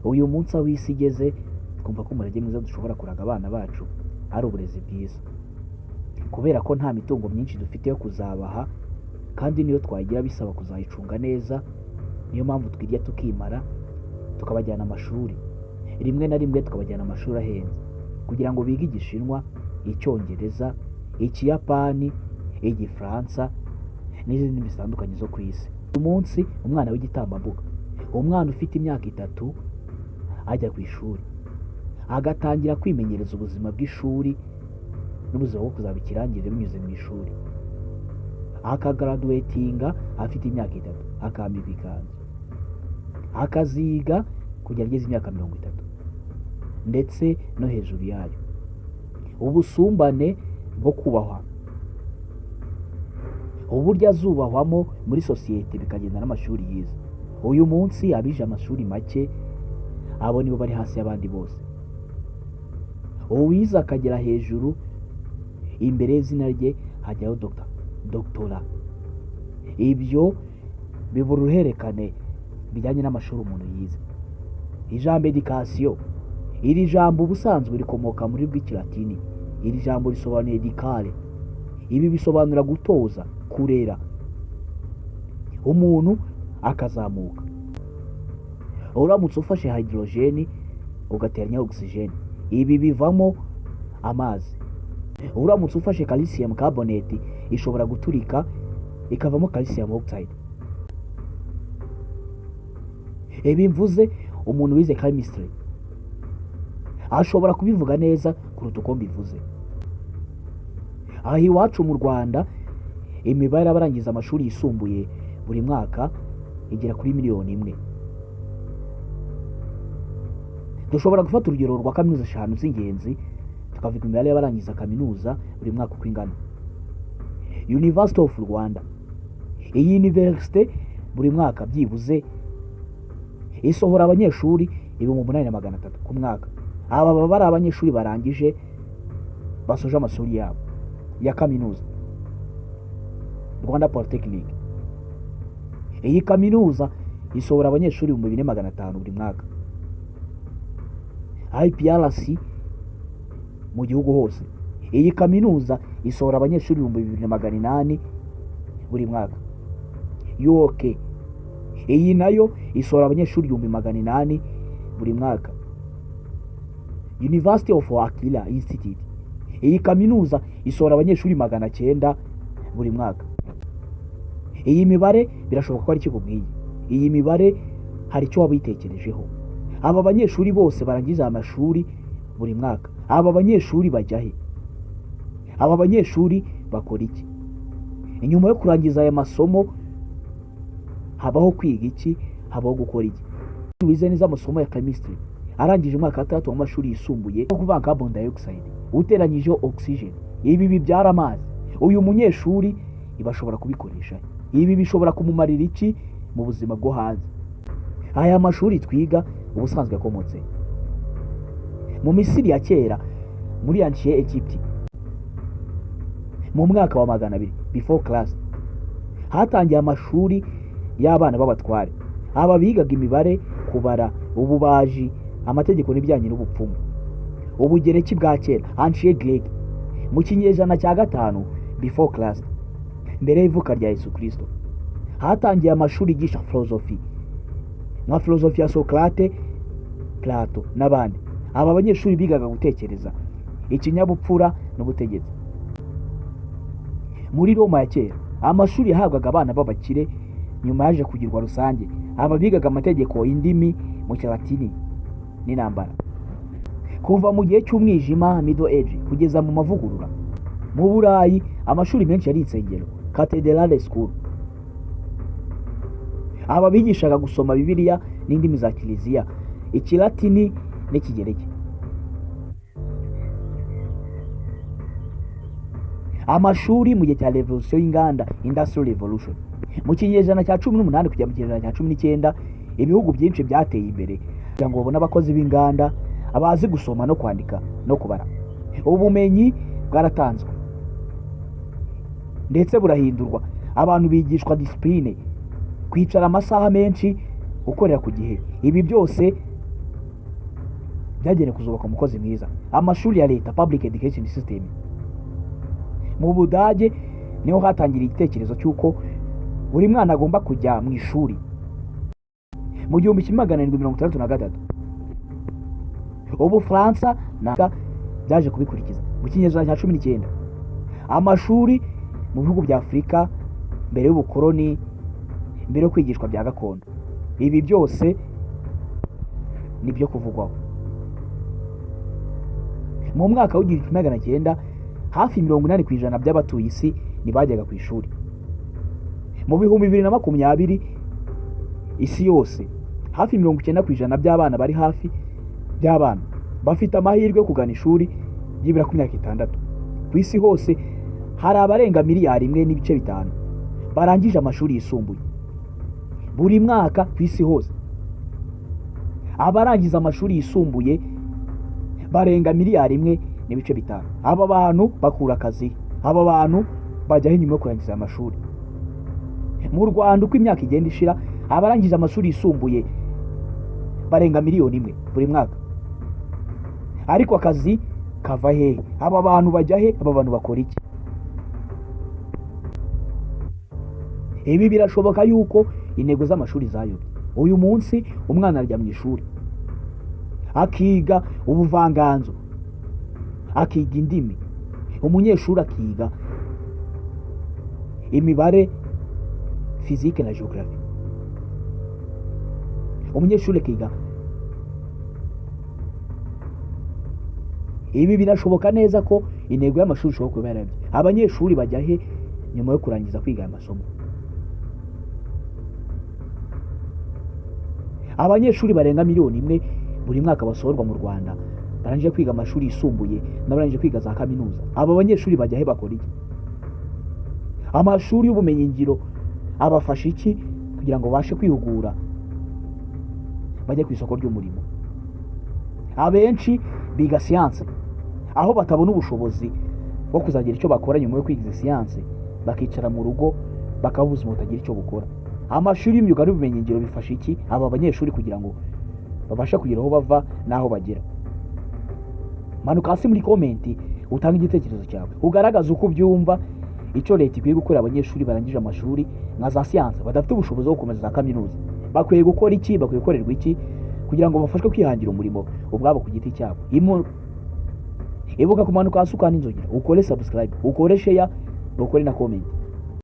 Uyu munsi aho isi igeze, twumva ko umurage mwiza dushobora kuraga abana bacu ari uburezi bwiza, kubera ko nta mitungo myinshi dufite yo kuzabaha, kandi niyo twagira bisaba kuzayicunga neza. Niyo mpamvu twirya tukimara, tukabajyana amashuri, rimwe na rimwe tukabajyana amashuri ahenze kugira ngo bige Igishinwa, Icyongereza, Ikiyapani, Igifaransa n'izindi ndimi zitandukanye zo ku isi. Uyu munsi umwana w'igitambambuga, umwana ufite imyaka 3 ajya ku ishuri, agatangira kwimenyereza ubuzima bw'ishuri n'ubuzima bwo kuzaba ikirangirire binyuze mu ishuri, akagaraduwetinga afite imyaka 3, akambikwa ikanzu, akaziga kugera ageze imyaka 30 ndetse no hejuru yayo. Ubusumbane bwo kubahwa, uburyo azubahwamo muri sosiyete bikagenda n'amashuri yize. Uyu munsi abije amashuri make, abo nibo bari hasi y'abandi bose. Uwize akagera hejuru, imbere y'izina rye hajyaho dogita, doctora. Ibyo bibura uruhererekane bijyanye n'amashuri umuntu yize. Ijambo education, iri jambo ubusanzwe rikomoka muri rw'ikilatini. Iri jambo risobanuye educare. Ibi bisobanura gutoza, kurera umuntu akazamuka. Uramutse ufashe hydrogene ugateranya oxygene, ibi bivamo amazi. Uramutse ufashe calcium carbonate, ishobora guturika ikavamo calcium oxide. Ibi mvuze umuntu wize chemistry ashobora kubivuga neza kuruta uko mbivuze. Aha iwacu mu Rwanda imibare y'abarangiza amashuri yisumbuye buri mwaka igera kuri miliyoni 1. Dushobora gufata urugero rwa kaminuza 5 z'ingenzi, tukavuga imibare y'abarangiza kaminuza buri mwaka uko ingana. University of Rwanda, iyi universite buri mwaka byibuze isohora abanyeshuri 8,300 ku mwaka. Aba baba ari abanyeshuri barangije, basoje amashuri yabo ya kaminuza. Rwanda Polytechnic, iyi kaminuza isohora abanyeshuri 4,500 buri mwaka. IPRC mu gihugu hose, iyi kaminuza isohora abanyeshuri 2,800 buri mwaka. UOK, iyi nayo isohora abanyeshuri 800,000 buri mwaka. University of Aquila Institute, iyi kaminuza isohora abanyeshuri 900 buri mwaka. Iyi mibare birashoboka ko ari ikikubwiye. Iyi mibare hari icyo waba uyitekerejeho. Aba banyeshuri bose barangiza amashuri buri mwaka, aba banyeshuri bajya he? Aba banyeshuri bakora iki? Inyuma yo kurangiza aya masomo habaho kwiga iki? Habaho gukora iki? Wize neza amasomo ya chemistry, arangije umwaka wa 6 w'amashuri yisumbuye, no kuvanga carbon dioxide uteranyijeho oxygen, ibi bibyara amazi. Uyu munyeshuri ibashobora kubikoresha, ibi bishobora kumumarira iki mu buzima bwo hanze? Aya mashuri twiga ubusanzwe akomotse mu Misiri ya kera, muri Ancient Egypt, mu mwaka wa 200 before Christ hatangiye amashuri y'abana b'abatware. Aba bigaga imibare, kubara, ububaji, amategeko n'ibijyanye n'ubupfumu. Ubugereki bwa kera, Ancient Greek, mu kinyejana cya 5 before Christ, mbere y'ivuka rya Yesu Kristo, hatangiye amashuri yigisha filozofi nka filozofi ya Socrate, Plato n'abandi. Aba banyeshuri bigaga gutekereza, ikinyabupfura n'ubutegetsi. Muri Roma ya kera amashuri yahabwaga abana b'abakire, nyuma yaje kugirwa rusange. Aba bigaga amategeko, indimi mu Kilatini n'intambara. Kuva mu gihe cy'umwijima, Middle Age, kugeza mu mavugurura mu Burayi, amashuri menshi yari insengero, Cathedral School. Aba bigishaga gusoma Bibiliya n'indimi za Kiliziya, Ikilatini n'Ikigereki. Amashuri mu gihe cya revolution y'inganda, Industrial Revolution, mu kinyejana cya 18 kugera mu kinyejana cya 19, ibihugu byinshi byateye imbere kugira ngo babone abakozi b'inganda abazi gusoma no kwandika no kubara. Ubumenyi bwaratanzwe ndetse burahindurwa. Abantu bigishwa discipline, kwicara amasaha menshi, gukorera ku gihe. Ibi byose byagenewe kuzubaka umukozi mwiza. Amashuri ya leta, public education system. Mu Budage niho hatangiriye igitekerezo cy'uko buri mwana agomba kujya mu ishuri mu 1763. Ubufaransa na byaje kubikurikiza mu kinyejana cya 19. Amashuri mu bihugu bya Afurika mbere y'ubukoloni, mbere yo kwigishwa bya gakondo, ibi byose nibyo kuvugwaho. Mu mwaka w'1900 hafi 80% by'abatuye isi ntibajyaga ku ishuri. Mu 2020 isi yose hafi 90% by'abana bari hafi by'abana bafite amahirwe yo kugana ishuri byibura ku myaka 6. Ku isi hose hari abarenga miliyari 1.5 barangije amashuri yisumbuye buri mwaka. Ku isi hose abarangiza amashuri yisumbuye barenga miliyari 1.5. Aba bantu bakura akazi, aba bantu bajyaho inyuma yo kurangiza amashuri. Mu Rwanda uko imyaka igenda ishira abarangije amashuri yisumbuye barenga miliyoni 1 buri mwaka. Ariko akazi kava hehe? Aba bantu bajya he? Aba bantu bakora iki? Ibi birashoboka yuko intego z'amashuri zayobye. Uyu munsi umwana arajya mu ishuri akiga ubuvanganzo, akiga indimi, umunyeshuri akiga imibare, fizike na geography, umunyeshuri akiga. Ibi birashoboka neza ko intego y'amashuri ishobora kuba yarayobye. Abanyeshuri bajya he nyuma yo kurangiza kwiga aya masomo? Abanyeshuri barenga miliyoni 1 buri mwaka basohorwa mu Rwanda barangije kwiga amashuri yisumbuye n'abarangije kwiga za kaminuza. Aba banyeshuri bajya he, bakora iki? Amashuri y'ubumenyingiro abafasha iki kugira ngo babashe kwihugura bajye ku isoko ry'umurimo? Abenshi biga siyanse aho batabona ubushobozi bwo kuzagira icyo bakora nyuma yo kwiga izi siyanse, bakicara mu rugo bakaba ubuzima butagira icyo bukora. Amashuri y'imyuga n'ubumenyingiro bifasha iki aba banyeshuri kugira ngo babashe kugira aho bava n'aho bagera? Manuka hasi muri komenti utange igitekerezo cyawe, ugaragaze uko ubyumva, icyo leta ikwiye gukorera abanyeshuri barangije amashuri nka za siyanse badafite ubushobozi bwo gukomeza za kaminuza. Bakwiye gukora iki? Bakwiye gukorerwa iki kugira ngo bafashwe kwihangira umurimo ubwabo ku giti cyabo? Ibuka kumanuka hasi ukanda inzogera, ukore subscribe, ukore share, ukore na comment.